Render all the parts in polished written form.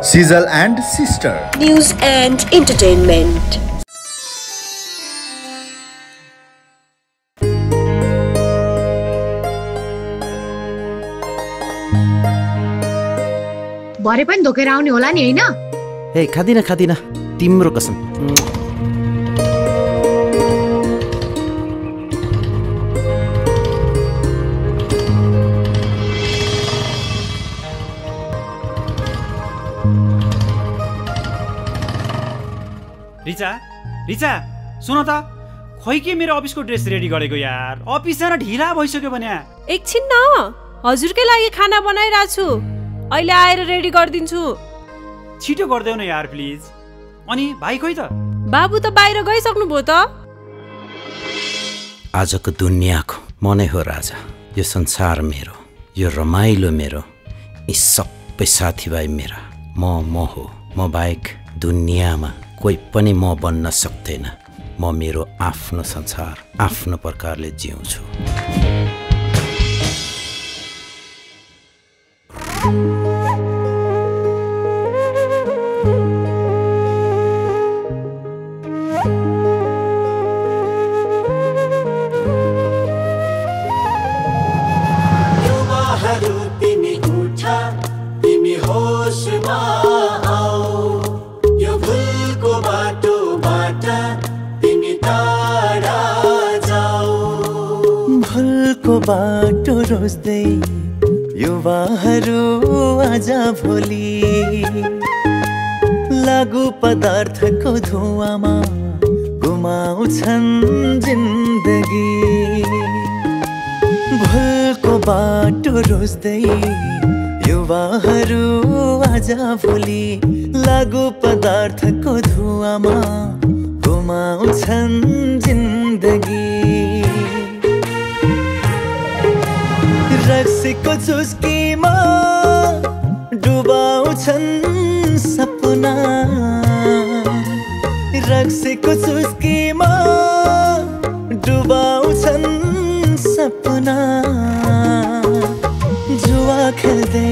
Sizzle and Sister. News and entertainment. भरे पनि धोकेर आउने होला नि हैन? ए खादिन तिम्रो कसम। रिचा सुन त खोइ के मेरो अफिसको ड्रेस रेडी गरेको यार। अफिस जान ढिला भइसक्यो भने। एकछिन न, हजुरकै लागि खाना बनाइरहेको छु, अहिले आएर रेडी गरिदिन्छु। छिटो गरिदेऊ न यार प्लिज। अनि भाइ खोइ त? बाबु त बाहिर गइसक्नु भयो त। आजको दुनियाँको म नै हो राजा। यो संसार मेरो, यो रमाइलो मेरो, यी सबै साथीभाइ मेरा। म हो। म बाहेक दुनियाँमा कोही पनि म बन्न सक्दैन। म मेरो आफ्नो संसार आफ्नो प्रकारले जिउँछु। बाटो रोज्दै युवाहरू आज भोलि लागु पदार्थको धुवामा गुमाउँछन् जिन्दगी। भुलको बाटो रोज्दै युवाहरू आज भोलि लागु पदार्थको धुवामा गुमाउँछन् जिन्दगी। रक्सीको चुस्कीमा डुबाउँछन् सपना। रक्सीको चुस्कीमा डुबाउँछन् सपना। जुवा खेल्दै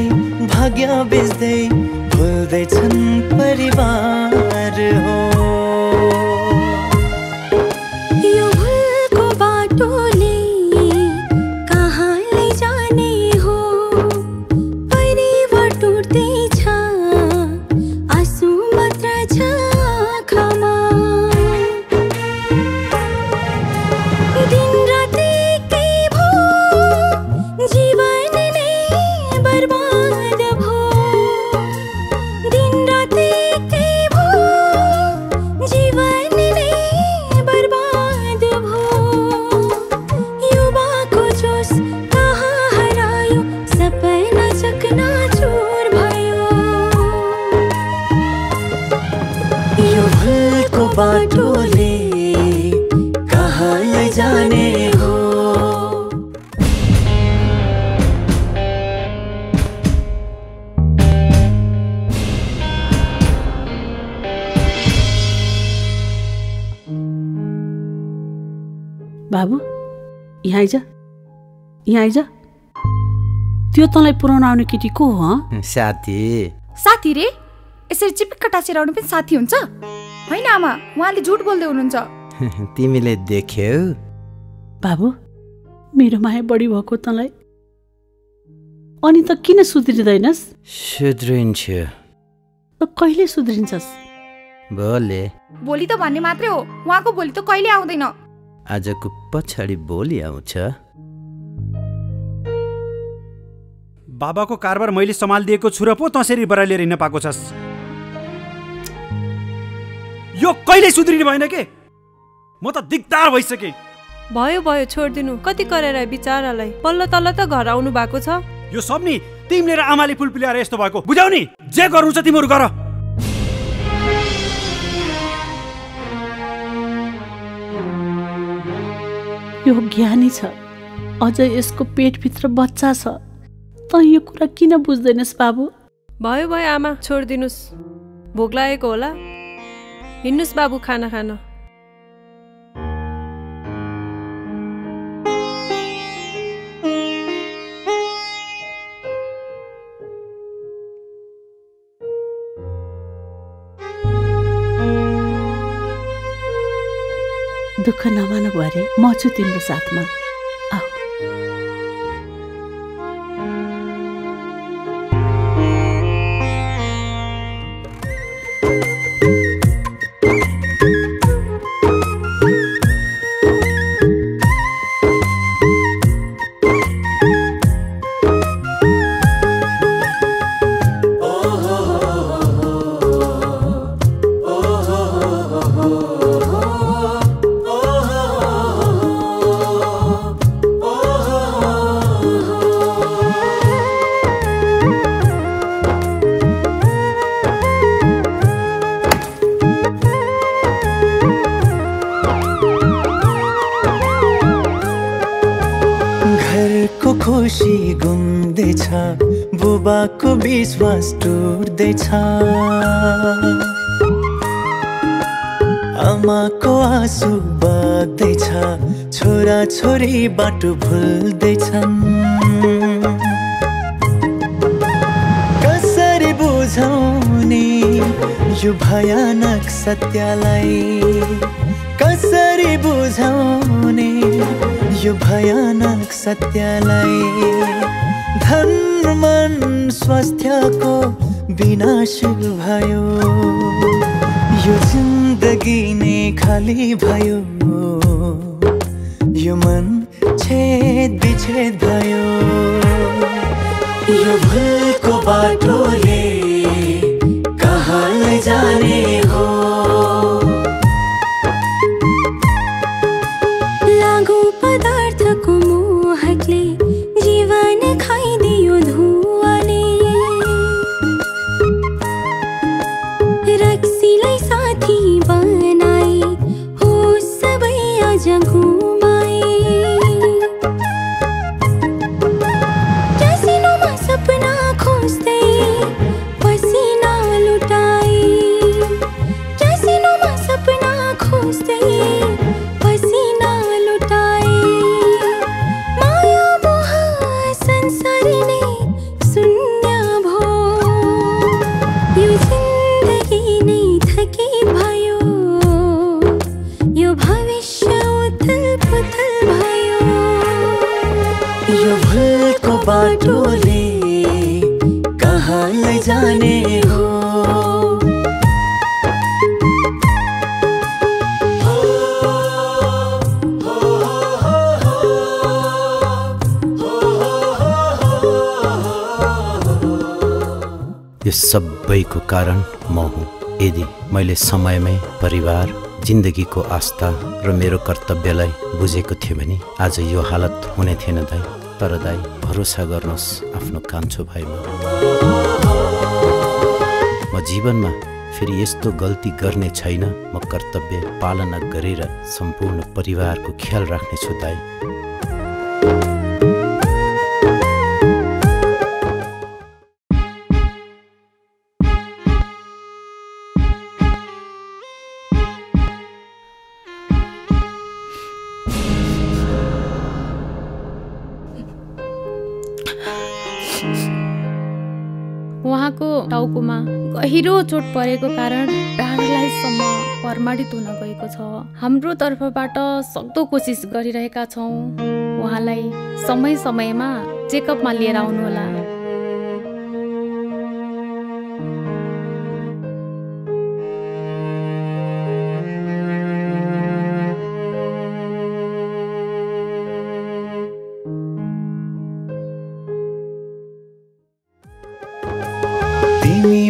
भाग्य बेच्दै भुल्दैछन् परिवार हो। बाटोले कहाँ लैजाने हो। बाबु यहाँ आइज, यहाँ आइज। त्यो तँलाई पुऱ्याउन आउने केटी को हो? साथी। साथी रे? यसरी चिपिक्क टाँसेर आउनु पनि साथी हुन्छ? होइन आमा, उहाँले झुट बोल्दै हुनुहुन्छ। तिमीले देख्यौ? बाबु मेरो माया बढी भएको तँलाई, अनि त किन सुध्रिँदैनस्? सुध्रिन्छु। त कहिले सुध्रिन्छस्? भोलि त भन्ने मात्रै हो, उहाँको भोलि त कहिले आउँदैन। आजको पछाडि भोलि आउँछ। बाबाको कारबार मैले सम्हालिदिएको छु र पो तँसरी बरा लिएर हिँड्न पाएको छस्। यो कहिले सुध्रिने भएन के? म त दिगदार भइसके। भयो छोडिदिनु, कति गरेर बिचारालाई बल्ल तल्ल त घर आउनु भएको छ। यो सब नि तिमीले र आमाले फुल पिलाएर यस्तो भएको। बुझाउ नि, जे गर्नु छ तिमीहरू गर। यो ज्ञानी छ, अझ यसको पेटभित्र बच्चा छ। त यो कुरा किन बुझ्दैनस् बाबु? भयो आमा, छोडिदिनुस्। भोक लागेको होला, हिँड्नुस् बाबु खाना खान। दुःख नमानु भरे म छु तिम्रो साथमा। आऊ। खुशी गुम्दैछ, बुबाको विश्वास टुट्दैछ, आमाको आँसु बग्दैछ, छोरा छोरी बाटो भुल्दैछन्। कसरी बुझाउने यो भयानक सत्यलाई, कसरी बुझाउने यो भयानक सत्यलाई। धन मन स्वास्थ्यको विनाश भयो, यो जिन्दगी नै खाली भयो, यो मन छेद विच्छेद भयो। यो भुलको बाटोले कहाँ लैजाने हो, लागु पदार्थको मोहले जीवन खाइदियो धुवाले, रक्सीलाई साथी बनाई हो सबै आज घुमाए। क्यासिनोमा सपना खोज्दै पसिना लुटाए, क्यासिनोमा सपना खोज्दै पसिना लुटाए। माया मोह संसार नै शून्य भो, यो जिन्दगी नै थकित भयो, यो भविष्य उथल पुथल भयो। यो भुलको बाटोले कहाँ लैजाने हो, यो सबैको कारण म हुँ। यदि मैले समयमै परिवार, जिन्दगीको आस्था र मेरो कर्तव्यलाई बुझेको थिएँ भने आज यो हालत हुने थिएन दाइ। तर दाइ भरोसा गर्नुहोस् आफ्नो कान्छो भाइमा। म जीवनमा फेरि यस्तो गल्ती गर्ने छैन। म कर्तव्य पालना गरेर सम्पूर्ण परिवारको ख्याल राख्नेछु दाइ। उहाँको टाउकोमा गहिरो चोट परेको कारण प्यारालाइजसम्म प्रमाणित हुन गएको छ। हाम्रो तर्फबाट सक्दो कोसिस गरिरहेका छौँ। उहाँलाई समय समयमा चेकअपमा लिएर आउनुहोला।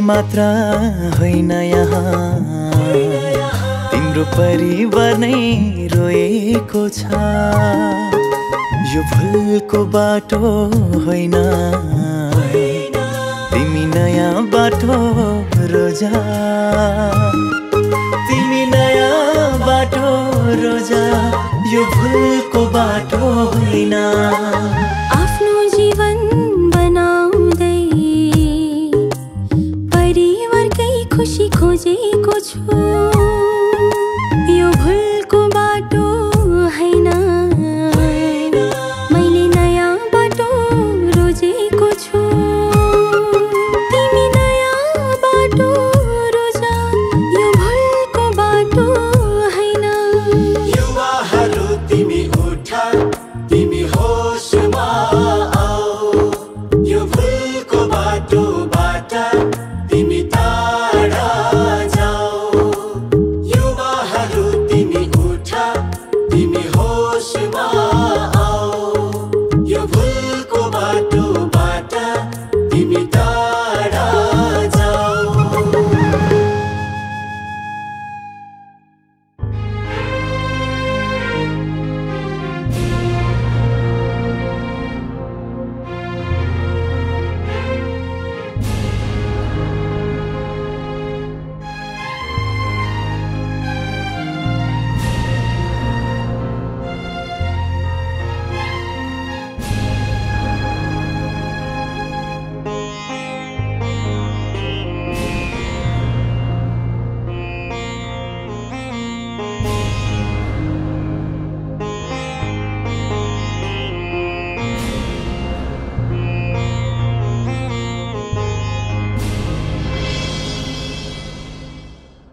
मात्र होइन यहाँ, तिम्रो परिवार नै रोएको छ। यो भुलको बाटो होइन, तिमी नयाँ बाटो रोजा, तिमी नयाँ बाटो रोजा। यो भुलको बाटो होइन। आफ्नो जीवन बनाउँदै परिवारकै खुसी खोजेको छु।